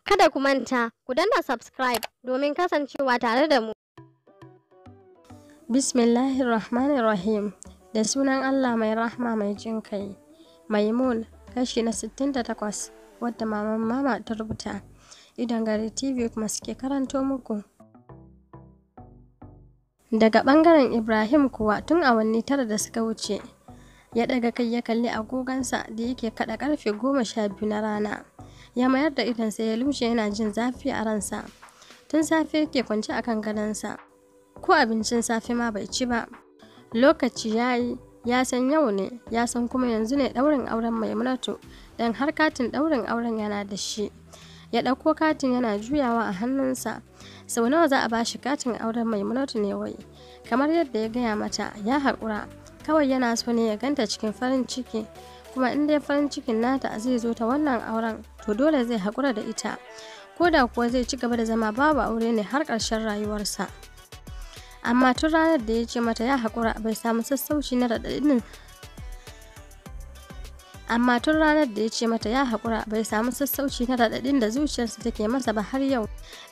Kada ku manta, ku danna subscribe domin kasancewa tare da mu. Bismillahirrahmanirrahim. Da sunan Allah mai rahma mai jin kai. Maimun, kashi na 68, wadda maman mama ta rubuta. Idon Gari TV kuma suke karanto muku. Daga ɓangaren Ibrahim kuwa, tun awanni 9 da suka wuce, ya ɗaga kai ya kalli agogonsa da yake kaɗa karfe 12 na rana. Ya mayar da idonsa ya lumshe yana jin zafi a ransa. Tun safe yake kwance a kan gadonsa. Ko abincin safe ma bai ci ba. Lokaci ya yi, ya san yau ne, ya san kuma yanzu ne ɗaurin auren Maimunatu, don har katin ɗaurin auren yana da shi. Ya ɗauko katin yana juyawa a hannunsa. Sau nawa za a ba shi katin auren Maimunatu ne wai? Kamar yadda ya gaya mata, ya haƙura. Kawai yana so ne ya ganta cikin farin ciki. Kuma in dai farin cikin nata zai zo ta wannan auren, to dole zai haƙura da ita. Ko da kuwa zai ci gaba da zama babu aure ne har ƙarshen rayuwarsa. Amma tun ranar da ya ce mata ya haƙura, bai samu sassauci na raɗaɗin Amma tun ranar da ya ce mata ya haƙura, bai samu sassauci na raɗaɗin da zuciyarsa take masa ba har yau.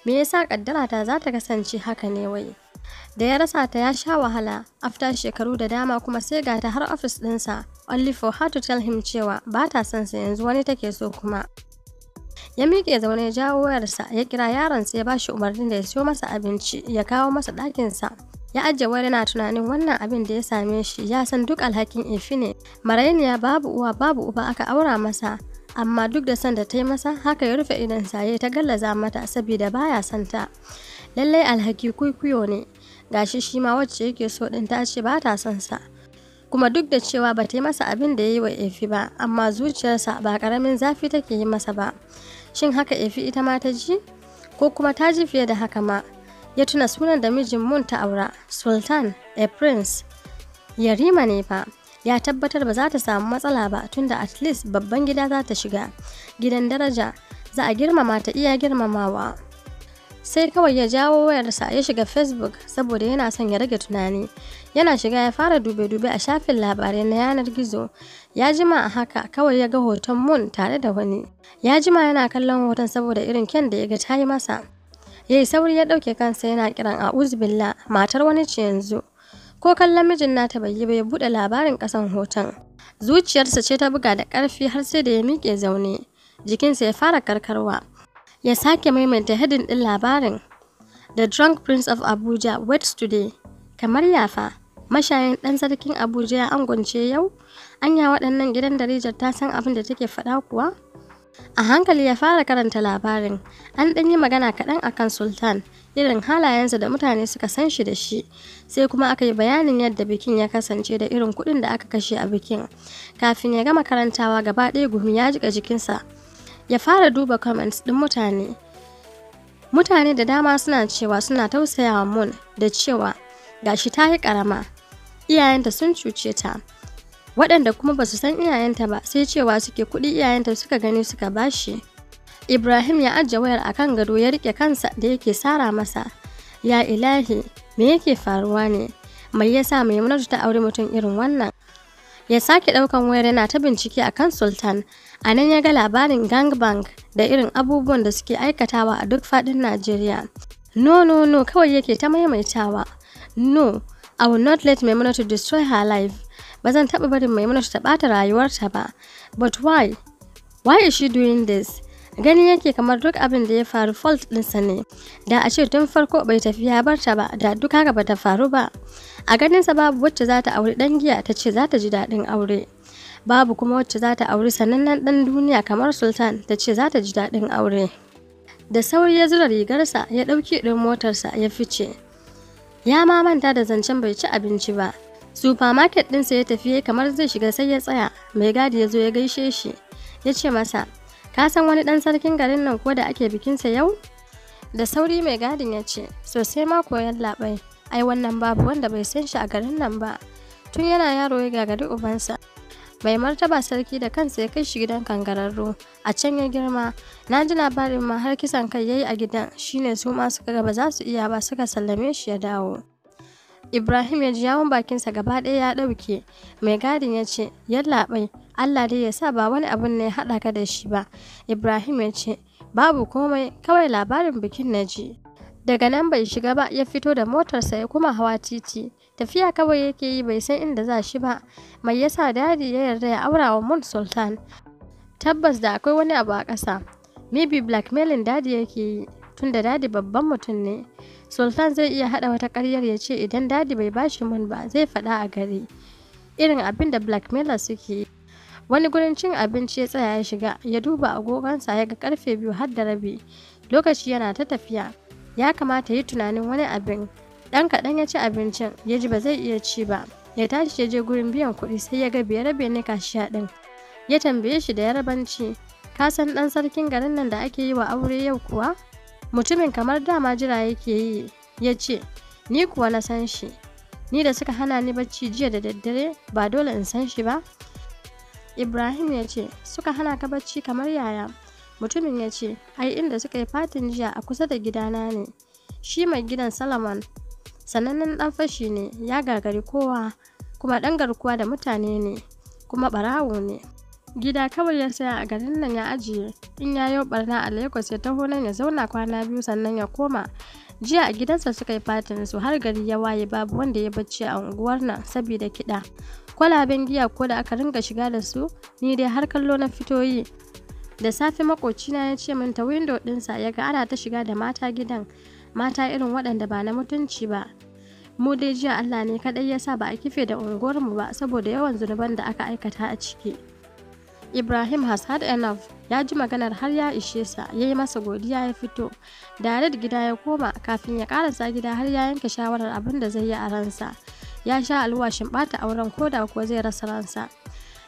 Me yasa ƙaddara ta za ta kasance haka ne wai? Da ya rasa ta ya sha wahala, after shekaru da dama kuma sai ga ta har ofis ɗinsa, only for her to tell him cewa ba ta son sa yanzu, wani take so kuma. Ya miƙe zaune, ya jawo wayarsa, ya kira yaronsa, ya bashi umarnin da ya siyo masa abinci ya kawo masa ɗakinsa. Ya ajiye wayar yana tunanin wannan abin da ya same shi, ya san duk alhakin Efi ne. Marainiya, babu uwa babu uba, aka aura masa, amma duk da son da ta yi masa haka ya rufe idonsa ya ta gallaza mata saboda baya son ta. Lallai alhaki kuikuyo ne. Gashi shi ma wacce yake so din ta ce ba ta son sa. Kuma duk da cewa ba ta yi masa abin da ya yi wa Efi ba, amma zuciyarsa ba karamin zafi take yi masa ba. Shin haka Efi ita ma ta ji, ko kuma ta ji fiye da haka ma? Ya tuna sunan da mijin Mun ta aura, Sultan, a prince, yarima ne fa. Ya tabbatar ba za ta samu matsala ba, tunda at least babban gida za ta shiga, gidan daraja, za a girmama ta iya girmamawa. Sai kawai ya jawo wayarsa ya shiga Facebook saboda yana son ya rage tunani. Yana shiga ya fara dube-dube a shafin labarai na yanar gizo. Ya jima a haka, kawai ya ga hoton Moon tare da wani. Ya jima yana kallon hoton saboda irin kyan da ya ga ta yi masa. Ya yi sauri ya ɗauke kansa yana kiran a'uzubillah, matar wani ce yanzu. Ko kallon mijin nata bai yi ba, ya buɗe labarin ƙasan hoton. Zuciyarsa ce ta buga da ƙarfi har sai da ya miƙe zaune, jikinsa ya fara karkarwa. Ya sake maimaita heading ɗin labarin: "The Drunk Prince of Abuja Weds Today." Kamar yafa, mashayin ɗan sarkin Abuja ya angonce yau? Anya waɗannan gidan darajar ta san abin da take faɗa kuwa? A hankali ya fara karanta labarin. An ɗan yi magana kaɗan akan Sultan, irin halayensa da mutane suka san shi da shi. Sai kuma aka yi bayanin yadda bikin ya kasance da irin kuɗin da aka kashe a bikin. Kafin ya gama karantawa, gaba ɗaya gumi ya jiƙa jikinsa. Ya fara duba comments ɗin mutane. Mutane da dama suna cewa suna tausayawa Moon da cewa gashi ta yi ƙarama, iyayenta sun cuce ta. Waɗanda kuma ba su san iyayenta ba sai cewa suke kuɗi iyayenta suka gani suka bashi. Ibrahim ya ajiye wayar a kan gado, ya riƙe kansa da yake sara masa. Ya ilahi, me yake faruwa ne? Mai yasa Maimunatu ta auri mutum irin wannan? Ya sake ɗaukan wayar yana ta bincike a kan Sultan. A nan ya ga labarin gangbang da irin abubuwan da suke aikatawa a duk faɗin Najeriya. "No, no, no," kawai yake ta maimaitawa. "No, I will not let Maimunatu destroy her life." Ba zan taɓa barin Maimunatu ta ɓata rayuwarta ba. But why? Why is she doing this? Gani yake kamar duk abin da ya faru fault ɗinsa ne. Da a ce tun farko bai tafi ya bar ta ba, da duk haka bata faru ba. A ganinsa babu wacce za ta auri ɗan giya ta ce za ta ji daɗin aure. Babu kuma wacce za ta auri sanannen ɗan duniya kamar Sultan ta ce za ta ji daɗin aure. Da sauri ya zura rigarsa, ya ɗauki ɗin motarsa ya fice. Ya ma manta da zancen bai ci abinci ba. Supermarket ɗinsa ya tafi, kamar zai shiga sai ya tsaya. Mai gadi ya zo ya gaishe shi. Ya ce masa, "Ka san wani ɗan sarkin garin nan ko da ake bikinsa yau?" Da sauri mai gadin ya ce, "Sosai ma ko, yallaɓai. Ai wannan babu wanda bai san shi a garin nan ba. Tun yana yaro ya gagari ubansa. Mai martaba sarki da kansa ya kai shi gidan kangararru. A can ya girma. Na ji labarin ma har kisan kai yayi a gidan, shine su ma suka ga ba za su iya ba, suka sallame shi ya dawo." Ibrahim ya ji yawun bakinsa gaba ɗaya ya ɗauke. Mai gadin ya ce, "Yallaɓai, Allah dai ya sa ba wani abun ne ya haɗa ka da shi ba." Ibrahim ya ce, Babu komai, kawai labarin bikin na ji. Daga nan bai shiga ba, ya fito da motarsa ya kuma hawa titi. Tafiya kawai yake yi, bai san inda za shi ba. Mai yasa Daddy ya yarda ya aura wa Mun Sultan? Tabbas da akwai wani abu a ƙasa. Maybe blackmailing Daddy yake yi, tunda Daddy babban mutum ne. Sultan zai iya haɗa wata ƙaryar ya ce idan Daddy bai bashi Mun ba, zai faɗa a gari. Irin abin da blackmailers suke yi. Wani gurin cin abinci ya tsaya ya shiga, ya duba agogonsa ya ga karfe 2 har da rabi. Lokaci yana ta tafiya. Ya kamata yi tunanin wani abin. Ɗan kaɗan ya ci abincin, ya ji ba zai iya ci ba. Ya tashi ya je gurin biyan kuɗi, sai ya ga Bayarabe ne cashier ɗin. Ya tambaye shi da Yarabanci, "Ka san ɗan sarkin garin nan da ake yi wa aure yau kuwa?" Mutumin kamar dama jira yake yi, ya ce, "Ni kuwa na san shi. Ni da suka hana ni bacci jiya da daddare, ba dole in san shi ba?" Ibrahim ya ce, "Suka hana ka bacci kamar yaya?" Mutumin ya ce, "Ai inda suka yi partyn jiya a kusa da gidana ne. Shi mai gidan Solomon sanannen ɗan fashi ne, ya gagari kowa, kuma ɗan garkuwa da mutane ne, kuma ɓarawo ne. Gida kawai ya saya a garin nan ya ajiye, in ya yo barna a Lagos ya taho nan ya zauna kwana 2 sannan ya koma. Jiya a gidansa suka yi partyn su har gari ya waye, babu wanda ya bacci a unguwar nan saboda kiɗa. Kwalaben giya ko da aka ringa shiga da su, ni dai har kallo na fito yi. Da safe makocina ya ce min ta window ɗinsa ya ga ana ta shiga da mata gidan, mata irin waɗanda ba na mutunci ba. Mu dai jiya Allah ne kaɗai ya sa ba a kife da unguwarmu ba saboda yawan zunuban da aka aikata a ciki." Ibrahim has had enough. Ya ji maganar har ya ishe sa, ya yi masa godiya ya fito. Direct gida ya koma, kafin ya karasa gida har ya yanke shawarar abin da zai yi a ransa. Ya sha alwashin bata auren ko da kuwa zai rasa ransa.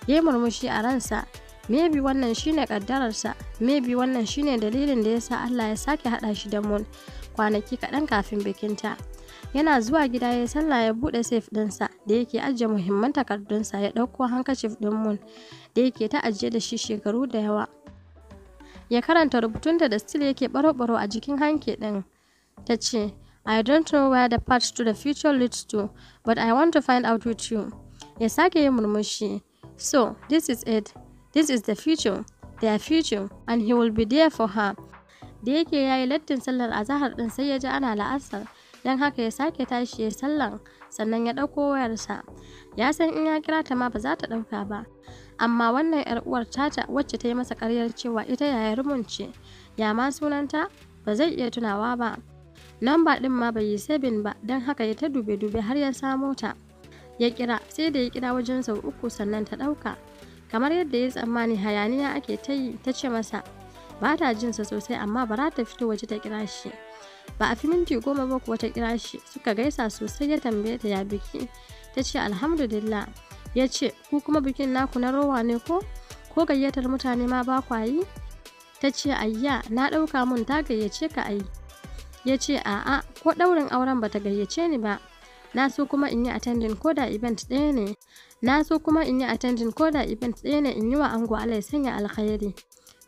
Ya yi murmushi a ransa. Maybe wannan shine kaddararsa, maybe wannan shine dalilin da yasa Allah ya sake hada shi da Mun kwanaki kaɗan kafin bikinta. Yana zuwa gida ya sallah, ya buɗe safe ɗinsa da yake ajiye muhimman takardunsa, ya ɗauko handkerchief ɗin Mun da yake ta ajiye da shi shekaru da yawa. Ya karanta rubutunta da still yake baro-baro a jikin hanky ɗin. Ta ce, "I don't know where the path to the future leads to, but I want to find out with you." Ya sake yin murmushi. So, this is it. This is the future, their future, and he will be there for her. Da yake ya yi lattin sallar azahar ɗin, sai ya ji ana la'asar, don haka ya sake tashi ya sallan, sannan ya ɗauko wayarsa. Ya san in ya kira ta ma ba za ta ɗauka ba. Amma wannan 'yar uwar tata wacce ta yi masa ƙaryar cewa ita yayar Mun ce, ya ma sunanta? Ba zai iya tunawa ba. Namba ɗin ma bai yi saving ba, don haka ya ta dube-dube har ya samo ta. Ya kira, sai da ya kira wajen sau uku sannan ta ɗauka. Kamar yadda ya tsammani, hayaniya ake ta yi. Ta ce masa ba ta jinsa sosai, amma bara ta fito waje ta kira shi. Ba a fi minti 10 ba kuwa ta kira shi, suka gaisa sosai. Ya tambaye ta ya biki. Ta ce alhamdulillah. Ya ce, "Ku kuma bikin naku na rowa ne ko? Ko gayyatar mutane ma ba kwa yi?" Ta ce, "Ayya, na ɗauka Mun ta gayyace ka ai." Ya ce, "A'a, ko ɗaurin auren bata gayyace ni ba. Na so kuma in yi attending ko da event ɗaya ne. Na so kuma in yi attending ko da event ɗaya ne, in yi wa ango Allah ya sanya alkhairi.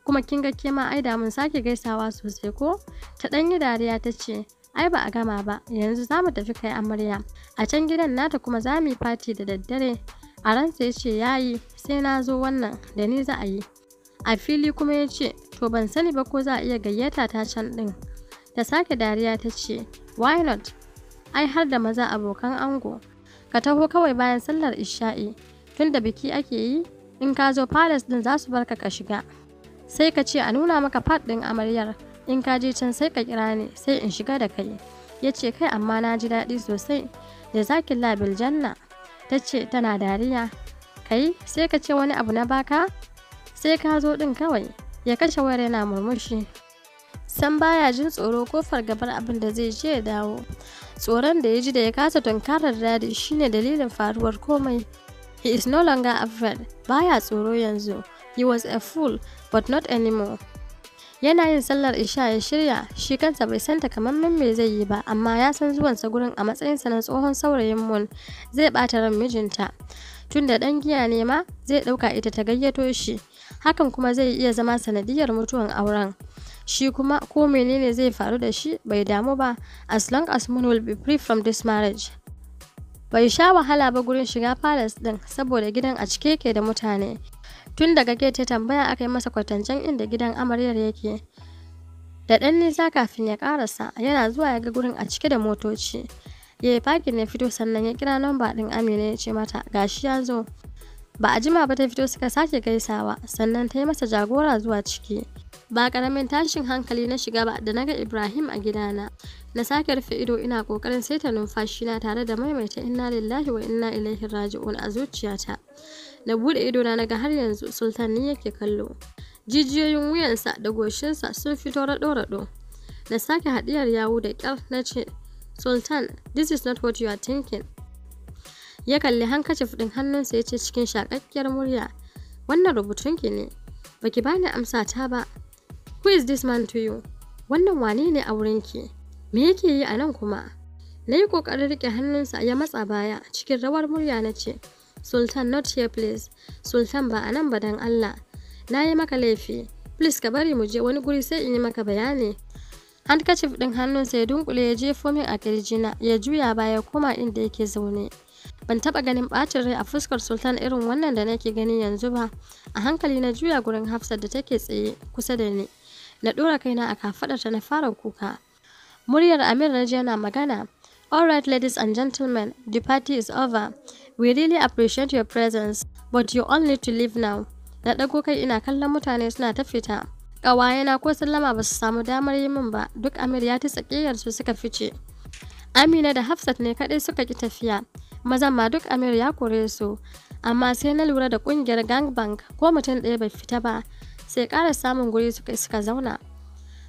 Kuma kin ga ke ma ai da mun sake gaisawa sosai ko?" Ta ɗan yi dariya ta ce, "Ai ba a gama ba, yanzu za mu tafi kai amarya. A can gidan nata kuma za mu yi party da daddare." A ransa ya ce, "Yayi, sai na zo wannan da ni za a yi." A fili kuma ya ce, "To, ban sani ba ko za a iya gayyata ta can ɗin." Ta sake dariya ta ce, "Why not? Ai har da maza abokan ango. Ka taho kawai bayan sallar isha'i, tunda biki ake yi, in ka zo palace din za su barka ka shiga. Sai ka ce a nuna maka part ɗin amaryar, in ka je can sai ka kira ni, sai in shiga da kai." Ya ce, "Kai, amma na ji daɗi sosai. Jazakillah bil janna." Ta ce tana dariya, "Kai, sai ka ce wani abu na baka, sai ka zo ɗin kawai." Ya kashe wayar yana murmushi. Sam baya jin tsoro ko fargabar abin da zai je ya dawo. Tsoron da ya ji da ya kasa tunkarar Daddy shine dalilin faruwar komai. He is no longer afraid. Baya tsoro yanzu. He was a fool, but not anymore. Yana yin sallar isha ya shirya, shi kansa bai san takamaiman me zai yi ba, amma ya san zuwansa gurin a matsayinsa na tsohon saurayin Mun zai ɓata ran mijinta. Tunda ɗan giya ne ma, zai ɗauka ita ta gayyato shi. Hakan kuma zai iya zama sanadiyar mutuwan auren. Shi kuma ko menene zai faru da shi bai damu ba, as long as Moon will be free from this marriage. Bai sha wahala ba gurin shiga palace din saboda gidan a cike yake da mutane. Tun daga gate ya tambaya, aka yi masa kwatancen inda gidan amaryar yake. Da ɗan nisa kafin ya ƙarasa, yana zuwa ya ga gurin a cike da motoci. Ya yi fakin ya fito, sannan ya kira namba ɗin Amina ya ce mata gashi ya zo. Ba a jima ba ta fito, suka sake gaisawa, sannan ta yi masa jagora zuwa ciki. Ba ƙaramin tashin hankali na shiga ba da naga Ibrahim a gidana. Na sake rufe ido ina ƙoƙarin saita numfashina tare da maimaita "Inna lillahi wa inna ilaihi raji'un" a zuciyata. Na buɗe idona naga har yanzu Sultan ni yake kallo. Jijiyoyin wuyansa da goshinsa sun fito raɗo-raɗo. Na sake haɗiyar yawu da ƙyar na ce, "Sultan, this is not what you are thinking." Ya kalli handkerchief ɗin hannunsa ya ce cikin shaƙaƙƙiyar murya, "Wannan rubutunki ne, baki bani amsa ta ba. Who is this man to you? Wannan wane ne a wurinki? Me yake yi a nan kuma?" Na yi ƙoƙarin riƙe hannunsa, ya matsa baya. Cikin rawar murya na ce, "Sultan, not here, please. Sultan, ba a nan ba, don Allah. Na yi maka laifi. Please, ka bari mu je wani guri sai in yi maka bayani." Handkerchief ɗin hannunsa ya dunkule ya jefo min a kirjina, ya juya baya ya koma inda yake zaune. Ban taɓa ganin ɓacin rai a fuskar Sultan irin wannan da nake gani yanzu ba. A hankali na juya gurin Hafsat da take tsaye kusa da ni. Na ɗora kaina a kafaɗarta na fara kuka. Muryar Amir na ji yana magana. "All right, ladies and gentlemen, the party is over. We really appreciate your presence, but you all need to leave now." Na ɗago kai ina kallon mutane suna ta fita. Ƙawayena ko sallama ba su samu damar yi min ba, duk Amir ya ta su suka fice. Amina da Hafsat ne kaɗai suka ki tafiya. Mazan ma duk Amir ya kore su. Amma sai na lura da ƙungiyar gangbang ko mutum ɗaya bai fita ba, sai ƙara samun guri suka zauna.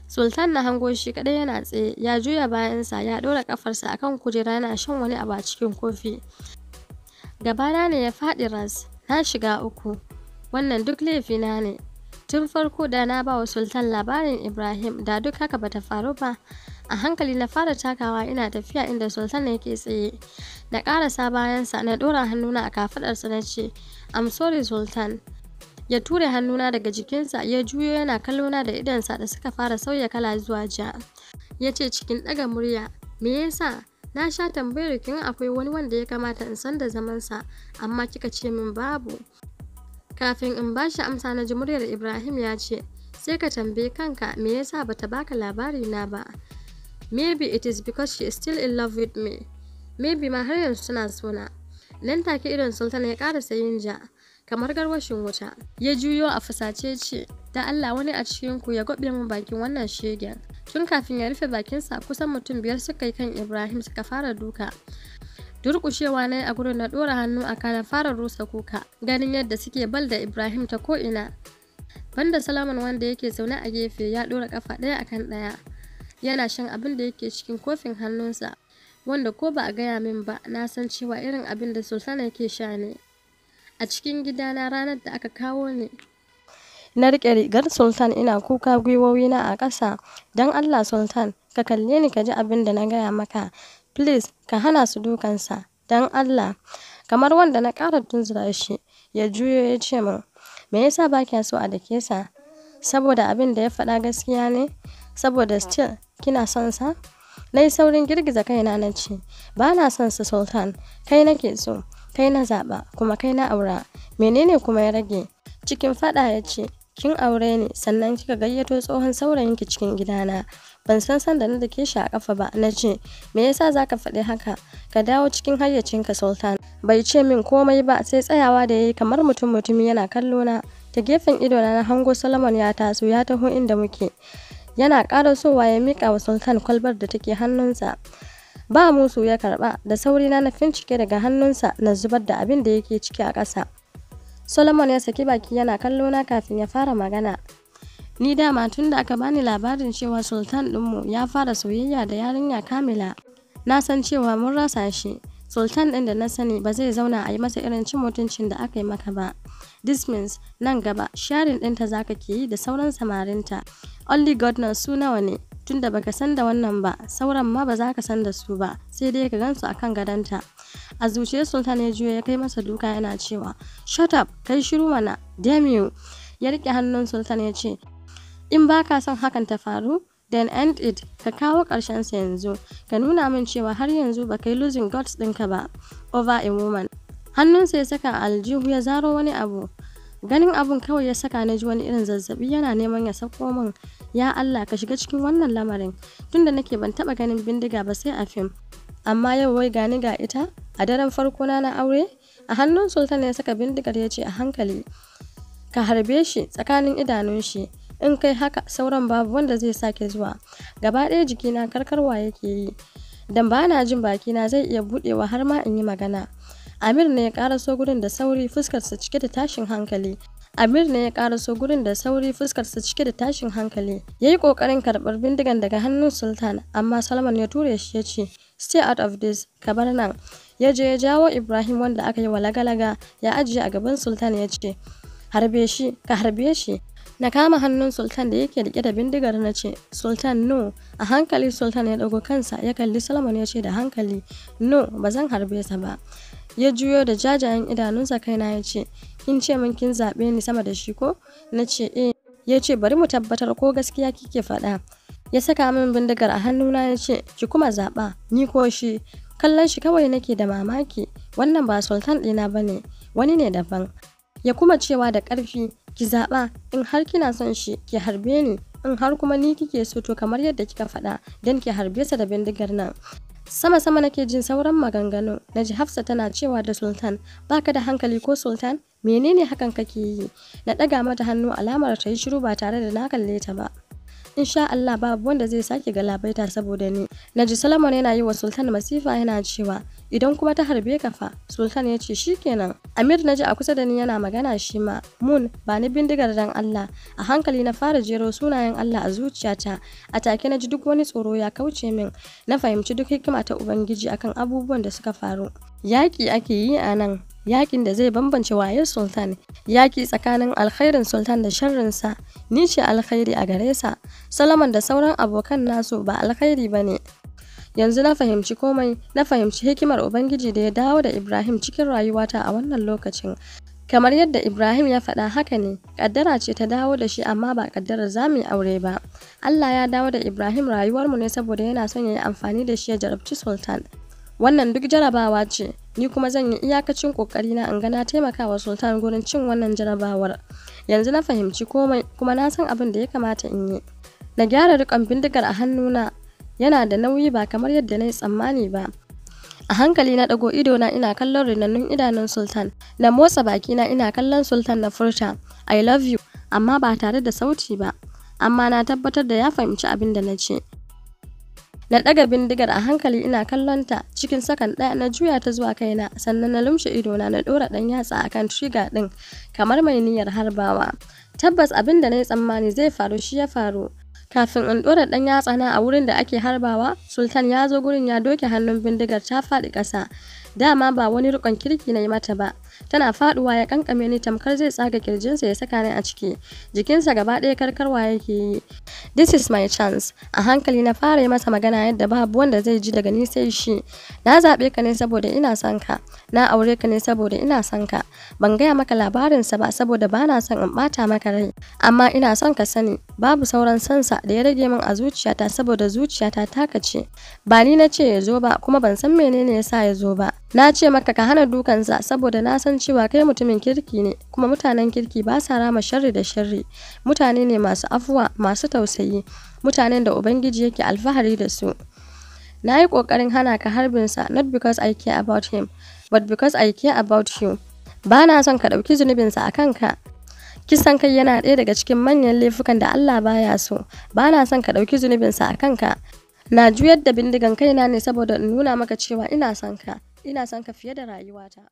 Sultan na hango shi kaɗai yana tsaye, ya juya bayansa, ya ɗora ƙafarsa akan kujera, yana shan wani abu a cikin kofi. Gabana ne ya faɗi ras, na shiga uku. Wannan duk laifina ne. Tun farko da na ba wa Sultan labarin Ibrahim, da duk haka bata faru ba. A hankali na fara takawa ina tafiya inda Sultan yake tsaye. Na ƙarasa bayansa, na ɗora hannuna a kafaɗarsa na ce, "I'm sorry, Sultan." Ya ture hannuna daga jikinsa, ya juyo yana kallona da idonsa da suka fara sauya kala zuwa ja. Ya ce cikin ɗaga murya, "Me yasa? Na sha tambayar kin akwai wani wanda ya kamata in san da zamansa, amma kika ce min babu." Kafin in bashi amsa na ji muryar Ibrahim ya ce, "Sai ka tambayi kanka me yasa bata baka labari na ba. Maybe it is because she is still in love with me. Maybe ma har yanzu tana sona." Nan take idon Sultan ya ƙarasa yin ja kamar garwashin wuta. Ya juyo a fusace ce, "Da Allah wani a cikin ku ya gobe min bakin wannan shegen." Tun kafin ya rufe bakinsa, kusan mutum biyar suka yi kan Ibrahim suka fara duka. Durƙushewa na yi a gurin, na ɗora hannu a na fara rusa kuka, ganin yadda suke bal da Ibrahim ta ko'ina. Banda Solomon wanda yake zaune a gefe ya ɗora ƙafa ɗaya akan ɗaya, yana shan abin da yake cikin kofin hannunsa, wanda ko ba a gaya min ba na san cewa irin abin da Sultan yake sha ne. A cikin gidana ranar da aka kawo ni. Na riƙe rigar Sultan ina kuka, gwiwowina a ƙasa. "Don Allah Sultan, ka kalle ni ka ji abin da na gaya maka. Please, ka hana su dukansa. Don Allah." Kamar wanda na ƙara tunzura shi, ya juyo ya ce min, "Me yasa ba kya so a dake sa? Saboda abin da ya faɗa gaskiya ne? Saboda still kina son sa?" Na yi saurin girgiza kaina na ce, "Ba na son sa, Sultan. Kai nake so. Kai na zaɓa kuma kai na aura. Menene kuma ya rage?" Cikin faɗa ya ce, "Kin aure ni sannan kika gayyato tsohon saurayinki cikin gidana." Ban san sanda na dake shi a kafa ba. Na ce, "Me yasa zaka faɗi haka? Ka dawo cikin hayyacinka, Sultan." Bai ce min komai ba sai tsayawa da yayi kamar mutum mutumi yana kallo na. Ta gefen idona na hango Solomon ya taso ya taho inda muke. Yana ƙarasowa ya miƙa wa Sultan kwalbar da take hannunsa. Ba musu ya karɓa. Da sauri na na fincike daga hannunsa na zubar da abin da yake ciki a ƙasa. Solomon ya saki baki yana kallo na kafin ya fara magana. "Ni dama tun da aka bani labarin cewa Sultan ɗinmu ya fara soyayya da yarinya Kamila, na san cewa mun rasa shi. Sultan ɗin da na sani ba zai zauna a yi masa irin cin mutuncin da aka yi maka ba. This means nan gaba sharing ɗinta zaka ke yi da sauran samarinta. Only God knows su nawa ne. Tunda baka san da wannan ba, sauran ma ba za ka san da su ba, sai dai ka gansu akan gadonta." A zuciyar Sultan ya juyo ya kai masa duka yana cewa, "Shut up, kai shiru mana, damn you." Ya rike hannun Sultan ya ce, "In ba ka son hakan ta faru, then end it. Ka kawo ƙarshen sa yanzu. Ka nuna min cewa har yanzu ba kai losing guts ɗinka ba over a woman." Hannunsa ya saka a aljihu ya zaro wani abu. Ganin abun kawai ya saka na ji wani irin zazzabi yana neman ya sauko min. Ya Allah, ka shiga cikin wannan lamarin. Tunda nake ban taba ganin bindiga ba sai a fim. Amma yau wai gani ga ita a daren farko na aure. A hannun Sultan ya saka bindigar ya ce a hankali, ka harbe shi tsakanin idanun shi. In kai haka sauran babu wanda zai sake zuwa. Gaba ɗaya jikina karkarwa yake yi. Dan ba na jin bakina zai iya buɗewa har ma in yi magana. Amir ne ya karaso gurin da sauri, fuskarsa cike da tashin hankali. Amir ne ya karaso gurin da sauri, fuskarsa cike da tashin hankali. Ya yi ƙoƙarin karɓar bindigan daga hannun Sultan, amma Salman ya ture shi ya ce, "Stay out of this, ka bar nan." Ya je ya jawo Ibrahim wanda aka yi wa lagalaga, ya ajiye a gaban Sultan ya ce, "Harbe shi, ka harbe shi." Na kama hannun Sultan da yake rike da bindigar na ce, "Sultan, no." A hankali Sultan ya ɗago kansa ya kalli Salman ya ce da hankali, "No, ba zan harbe sa ba." Ya juyo da jajayen idanunsa kaina ya ce, "Kin ce min kin zaɓe ni sama da shi ko?" Na ce, "Eh." Ya ce, "Bari mu tabbatar ko gaskiya kike faɗa." Ya saka min bindigar a hannuna ya ce, "Ki kuma zaɓa, ni ko shi." Kallon shi kawai nake da mamaki, wannan ba Sultan ɗina ba ne, wani ne daban. Ya kuma cewa da ƙarfi, "Ki zaɓa, in har kina son shi, ki harbe ni, in har kuma ni kike so to kamar yadda kika faɗa, don ki harbe sa da bindigar nan." Sama-sama nake jin sauran maganganu, na ji Hafsa tana cewa da Sultan, "Baka da hankali ko Sultan? Menene hakan kake yi?" Na ɗaga mata hannu alamar ta yi shiru ba tare da na kalle ta ba. Insha Allah babu wanda zai sake galabaita saboda ni. Naji Solomon yana yi wa Sultan masifa yana cewa, "Idan kuma ta harbe ka fa?" Sultan ya ce, "Shikenan." Amir naji a kusa da ni yana magana shi ma, "Mun, ba ni bindigar dan Allah." A hankali na fara jero sunayen Allah a zuciyata. A take naji duk wani tsoro ya kauce min. Na fahimci duk hikima ta Ubangiji akan abubuwan da suka faru. Yaƙi ake yi a nan. Yakin da zai bambance waye Sultan, yaki tsakanin alkhairin Sultan da sharrinsa. Ni ce alkhairi a gare sa. Solomon da sauran abokan nasu ba alkhairi ba ne. Yanzu na fahimci komai, na fahimci hikimar Ubangiji da ya dawo da Ibrahim cikin rayuwata a wannan lokacin. Kamar yadda Ibrahim ya faɗa haka ne, ƙaddara ce ta dawo da shi amma ba ƙaddarar za mu yi aure ba. Allah ya dawo da Ibrahim rayuwarmu ne saboda yana son ya yi amfani da shi ya jarabci Sultan. Wannan duk jarabawa ce, ni kuma zan yi iyakacin ƙoƙarina in ga na taimaka wa Sultan gurin cin wannan jarabawar. Yanzu na fahimci komai kuma na san abin da ya kamata in yi. Na gyara riƙon bindigar a hannuna, yana da nauyi ba kamar yadda na yi tsammani ba. A hankali na ɗago idona ina kallon rinannun idanun Sultan. Na motsa bakina ina kallon Sultan na furta, "I love you," amma ba tare da sauti ba. Amma na tabbatar da ya fahimci abin da na ce. Na ɗaga bindigar a hankali ina kallon ta, cikin sakan ɗaya na juya ta zuwa kaina, sannan na lumshe idona na ɗora ɗan yatsa akan trigger ɗin kamar mai niyyar harbawa. Tabbas abin da na yi tsammani zai faru shi ya faru. Kafin in ɗora ɗan yatsa na a wurin da ake harbawa, Sultan ya zo gurin ya doke hannun bindigar ta faɗi ƙasa. Dama ba wani riƙon kirki na yi mata ba. Tana faɗuwa ya kankame ni tamkar zai tsaga kirjinsa ya saka ni a ciki. Jikinsa gaba ɗaya karkarwa yake yi. This is my chance. A hankali na fara yi masa magana yadda babu wanda zai ji daga ni sai shi. Na zaɓe ka ne saboda ina son ka. Na aure ka ne saboda ina son ka. Ban gaya maka labarinsa ba saboda ba na son in ɓata maka rai. Amma ina son ka sani, babu sauran sansa da ya rage min a zuciyata saboda zuciyata taka ce. Ba ni na ce ya zo ba kuma ban san menene ya sa ya zo ba. Na ce maka ka hana dukansa saboda na san cewa kai mutumin kirki ne kuma mutanen kirki ba sa rama sharri da sharri. Mutane ne masu afuwa, masu tausayi, mutanen da Ubangiji yake alfahari da su. Na yi ƙoƙarin hana ka harbinsa not because I care about him, but because I care about you. Ba na son ka ɗauki zunubinsa a kanka. Kisan kai yana ɗaya daga cikin manyan laifukan da Allah baya so. Ba na son ka ɗauki zunubinsa a kanka. Na juyar da bindigan kaina ne saboda in nuna maka cewa ina son ka. Ina son ka fiye da rayuwata.